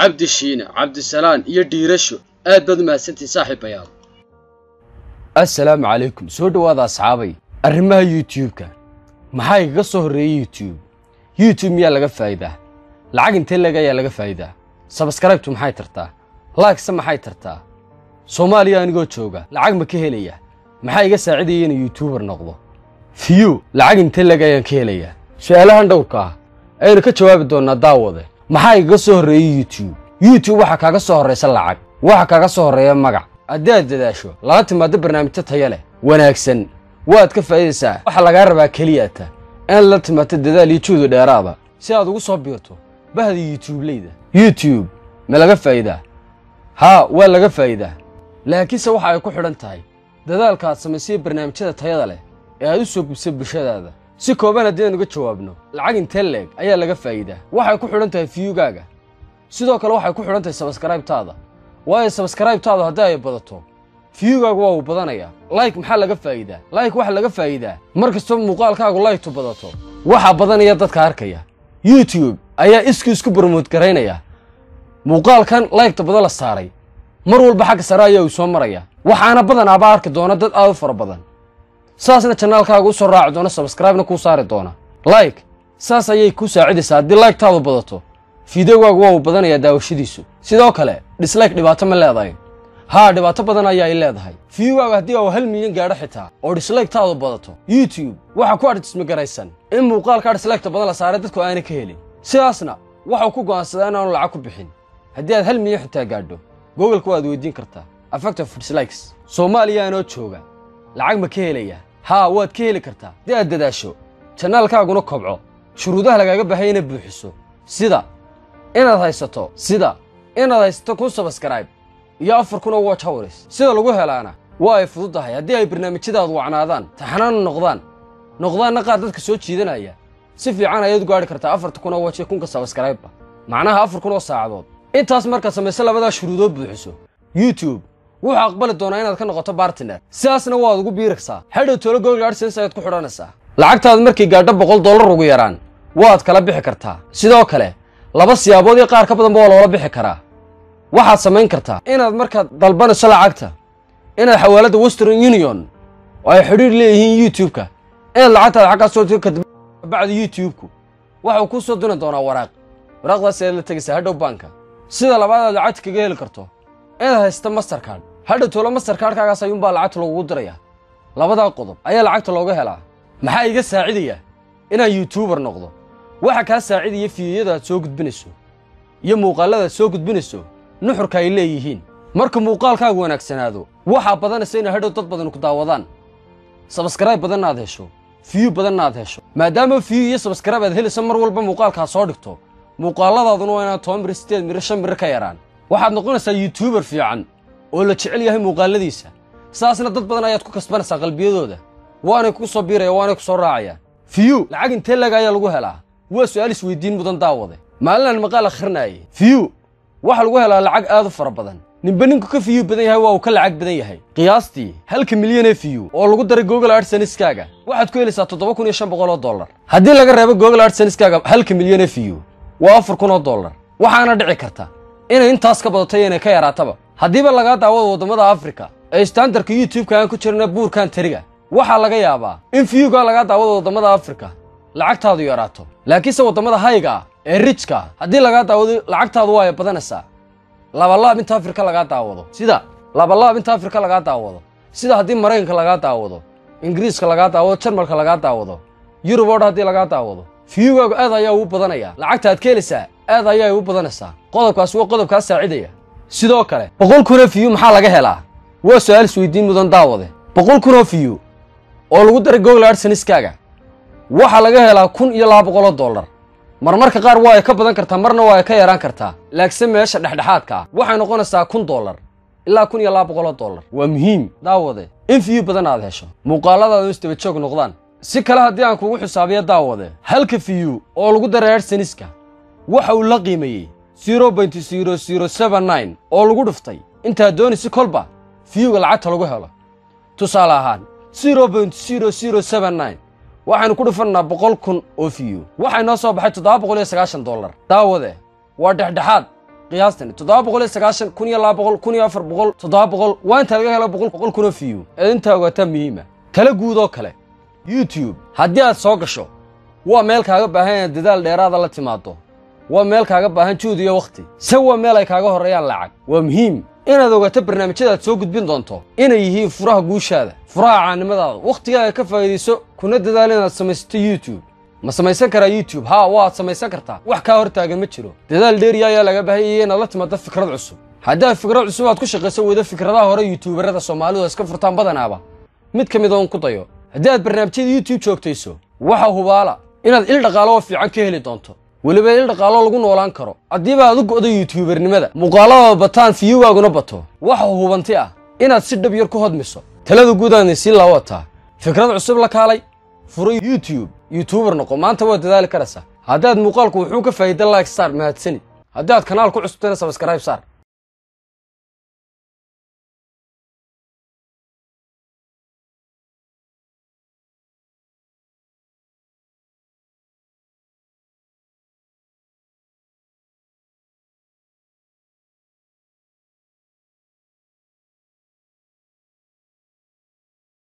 Cabdi Shiine, Cabdisalaan iyo Dhiirasho, aad baad u mahadsantihin saaxiibayaal. Assalaamu calaykum, soo dhowaada asxaabay. Arrimaha YouTube-ka, maxaa igaga soo horreeyey YouTube? YouTube miyaa laga faa'iidaa? Lacag intee leeg ayaa laga faa'iidaa? Subscribe-tu maxay tartaa? Like-se maxay tartaa? Soomaaliya anigoo jooga lacag ma ka helaya? Maxaa iga saacidaya inuu YouTuber noqdo? View lacag intee leeg ayaan ka helayaa? Su-aalahan dhowrka ah ayaynu ka jawaabi doonnaa. Daawade, maxaa igaga soo horreeyey YouTube? YouTube waxaa kaaga soo horraysa lacag, waxaa kaaga soo horreeya magac. Haddii aad dadaasho, lala timaado barnaamijyo taya leh wanaagsan, waad ka faa'iidaysaa. Waxaa lagaa rabaa keliyata inaad la timaado dadaal iyo juhdi dheeraada si aad ugu soo biirto bahda YouTube-leyda. YouTube ma laga faa'iidaa? Haa, waa laga faa'iidaa, laakiinse waxa ay ku xidhan tahay dadaalka aad samaysay, barnaamijyada tayada leh ee aad u soo gubsay bulshadaada. Si kooban haddii aan uga jawaabno, lacag intee leeg ayaa laga faa'iidaa, waxay ku xidhan tahay view-gaaga. Sidoo kale waxay ku xidhan tahay subscribe-taada, waayo subscribe-taadu haddii ay badato, view-gaagu waa uu badanayaa. Like maxaa laga faa'iidaa? Like waxa laga faa'iidaa, mar kastoo muuqaalkaagu like-tu badato, waxaa badanaya dadka arkaya. YouTube ayaa iski isku promote garaynaya muuqaalkan like-ta badan la saaray. Mar walba xagga sare ayaa uu soo maraya, waxaana badanaaba arki doona dad aad u fara badan. Saasna channel-kaaga u soo raaci doona, subscribe-na kuu saari doona. Like saas ayay ku saacidaysaa. Haddii like-taadu badato, video-gaagu waa uu badanayaa daawashadiisu. Sidoo kale dislike dhibaato ma leedahay? Haa, dhibaato badan ayaa ay leedahay. View-gaaga haddii uu 1 milyan gaadho xitaa oo dislike-taadu badato, YouTube waxaa ku adhismi garaysan in muuqaalkaa dislike-ta badan la saaray dadku aanay ka helin. Sidaasna waxau ku go'aansadaa inaanu lacag ku bixin. Haddii aad 1 milyan xitaa gaadho, Google-ka waad weydiin kartaa effect of dislikes. Soomaaliya anoo jooga lacag ma ka helaya? Haa, waad ka heli kartaa haddii aad dadaasho, channel-kaaguna kobco, shuruudaha lagaaga baahaya inay buuxiso, sida inaad haysato 1000 subscribe iyo 4000 oo watch hours. Sida lagu helaana waa ay fududahay. Haddii ay barnaamijyadaadu wacnaadaan, taxanaana noqdaan, noqdaanna qaar dadka soo jiidanaya, si fiican ayaad u gaadhi kartaa 4000 oo watch iyo 1000-ka subscribe-ba, macnaha 4000 oo saacadood. Intaas markaad samayso, labadaa shuruudood buuxiso, YouTube wuxuu aqbali doonaa inaad ka noqoto partner. Sidaasna waad ugu biiraysaa. Hadhow toolo Google AdSense ayaad ku xidhanaysaa. Lacagtaadu markay gaadho $100 ugu yaraan, waad kala bixi kartaa. Sidoo kale laba siyaabood iyo qaar ka badanba waa loola bixi karaa. Waxaad samayn kartaa inaad markaad dalbanayso lacagta inaad xawaaladda Western Union oo ay xidhiir leeyihiin YouTube-ka inaad lacagtaada xaggaas soo kadib bacda YouTube-ku waxuu kuu soo diri doonaa waraaq. Waraaqdaas ayaad la tegaysaa hadhow baanka. Sida labaad aad lacagta kaga heli karto, inaad haysato Mastercard. Hadhow toolo Mastercard-kaagaas ayuunbaa lacagta lagugu dirayaa. Labadaa qodob ayaa lacagta looga helaa. Maxaa iga saacidaya inaan YouTuber noqdo? Waxa kaa saacidaya view-yada aad soo gudbinayso iyo muuqaallada aad soo gudbinayso nuxurka ay leeyihiin. Marka muuqaalkaagu wanaagsanaado, waxaa badanaysa inay hadhow dad badan ku daawadaan, subscribe badanna aad hesho, view badanna aad hesho. Maadaama view iyo subscribe aad helayso mar walba muuqaalkaa soo dhigto, muuqaaladaaduna waa inaad 10 mir, 8 mir, 5 mir ka yaraan. Waxaad noqonaysaa YouTuber fiican oo la jecel yahay muuqaaladiisa. Saasna dad badan ayaad ku kasbanaysaa qalbiyadooda, waanay kugu soo biiraya, waanay ku soo raacayaan. View lacag intee leeg ayaa lagu helaa? Waa su'aal isweydiin mudan, daawade. Maalinaan maqaal akhrinayay, view waxaa lagu helaa lacag aad u fara badan. Ninba ninku ka view badan yahay waa uu ka lacag badan yahay. Qiyaastii halka milyan ee view oo lagu daray Google AdSense-kaaga, waxaad ku helaysaa $7500. Haddii laga reebo Google AdSense-kaaga halka milyan ee view, waa $4000. Waxaana dhici karta inay intaas ka badato iyo inay ka yaraataba. Haddiiba lagaa daawado waddamada Afrika ee standard-ka YouTube-ka aan ku jirna poor country-ga, waxaa laga yaabaa in view-gaa lagaa daawado waddamada Afrika lacagtaadu yaraato. Laakiinse waddamada high-ga ah ee rich-ka ah haddii lagaa daawado, lacagtaadu waa ay badanaysaa, labalaab inta Afrika lagaa daawado. Sida labalaab inta Afrika lagaa daawado, sida haddii Maraykanka lagaa daawado, Ingiriiska lagaa daawado, Jarmalka lagaa daawado, Yurub oo dhan haddii lagaa daawado, view-gaagu aad ayaa ugu badanaya, lacagta aad ka helaysaa aad ayaa ugu badanaysaa. Qodobkaasi waa qodobkaa saacidaya. Sidoo kale 100,000 oo view maxaa laga helaa? Waa su-aal isweydiin mudan, daawade. 100,000 oo view oo lagu daray Google AdSense-kaaga, waxaa laga helaa $1200. Marmarka qaar waa ay ka badan kartaa, marna waa ay ka yaraan kartaa, laakiinse meesha dhexdhexaadka ah waxay noqonaysaa $1000 ilaa $1200. Waa muhiim, daawade, in view badan aad hesho, muuqaaladaadu isdaba joog noqdaan. Si kale haddii aan kugu xisaabiyo, daawade, halka view oo lagu daray AdSense-ka waxa uu la qiimeeyey 0.0079 oo lagu dhuftay intaad doonaysa kolba view-ga lacagta lagu helo. Tusaale ahaan, 0.0079 waxaynu ku dhufannaa 100,000 oo view, waxay noo soo baxay $790. Daawade, waa dhexdhexaad. Qiyaastani 790, 1200, 1400, 700 waa inta laga helo 100 kun oo view. Ee intaa ogaataa muhiima. Tala guud oo kale, YouTube haddii aad soo gasho waa meel kaaga baahan inaad dadaal dheeraada la timaado, waa meel kaaga baahan juhd iyo wakhti, se waa meel ay kaaga horreeyaan lacag. Waa muhiim inaad ogaato barnaamijyada aad soo gudbin doonto inay yihiin furaha guushaada, furaha caanimadaada. Wakhtigaaga ka faa'iidayso kuna dadaal inaad samaysato YouTube. Ma samaysan karaa YouTube? Haa, waad samaysan kartaa, wax kaa hortaagan ma jiro. Dadaal dheeriya ayaa laga baahanyaya inaad la timaado fikrad cusub. Haddaad fikrad cusub aad ku shaqayso weydo, fikradaha hore youtuberada Soomaalidu iska furtaan badanaaba mid ka mid oon ku dayo. Haddii aad barnaamijyada YouTube joogtayso, waxa hubaala inaad il dhaqaalo oo fiican ka heli doonto, weliba il dhaqaalo lagu noolaan karo. Haddiiba aad u go'do youtubernimada, muuqaalada bataan, view-gaaguna bato, waxa hubanti ah inaad si dhab yar ku hodmiso. Talada guud aan sii laawataa: fikrad cusub la kaalay, furo YouTube, youtuber noqo maanta, waad dadaali karaysaa. Haddaad muuqaalku wuxuu ka faa'iida, like saar, mahadsanid. Haddii aad kanaal ku cusubtayna, subscribe saar.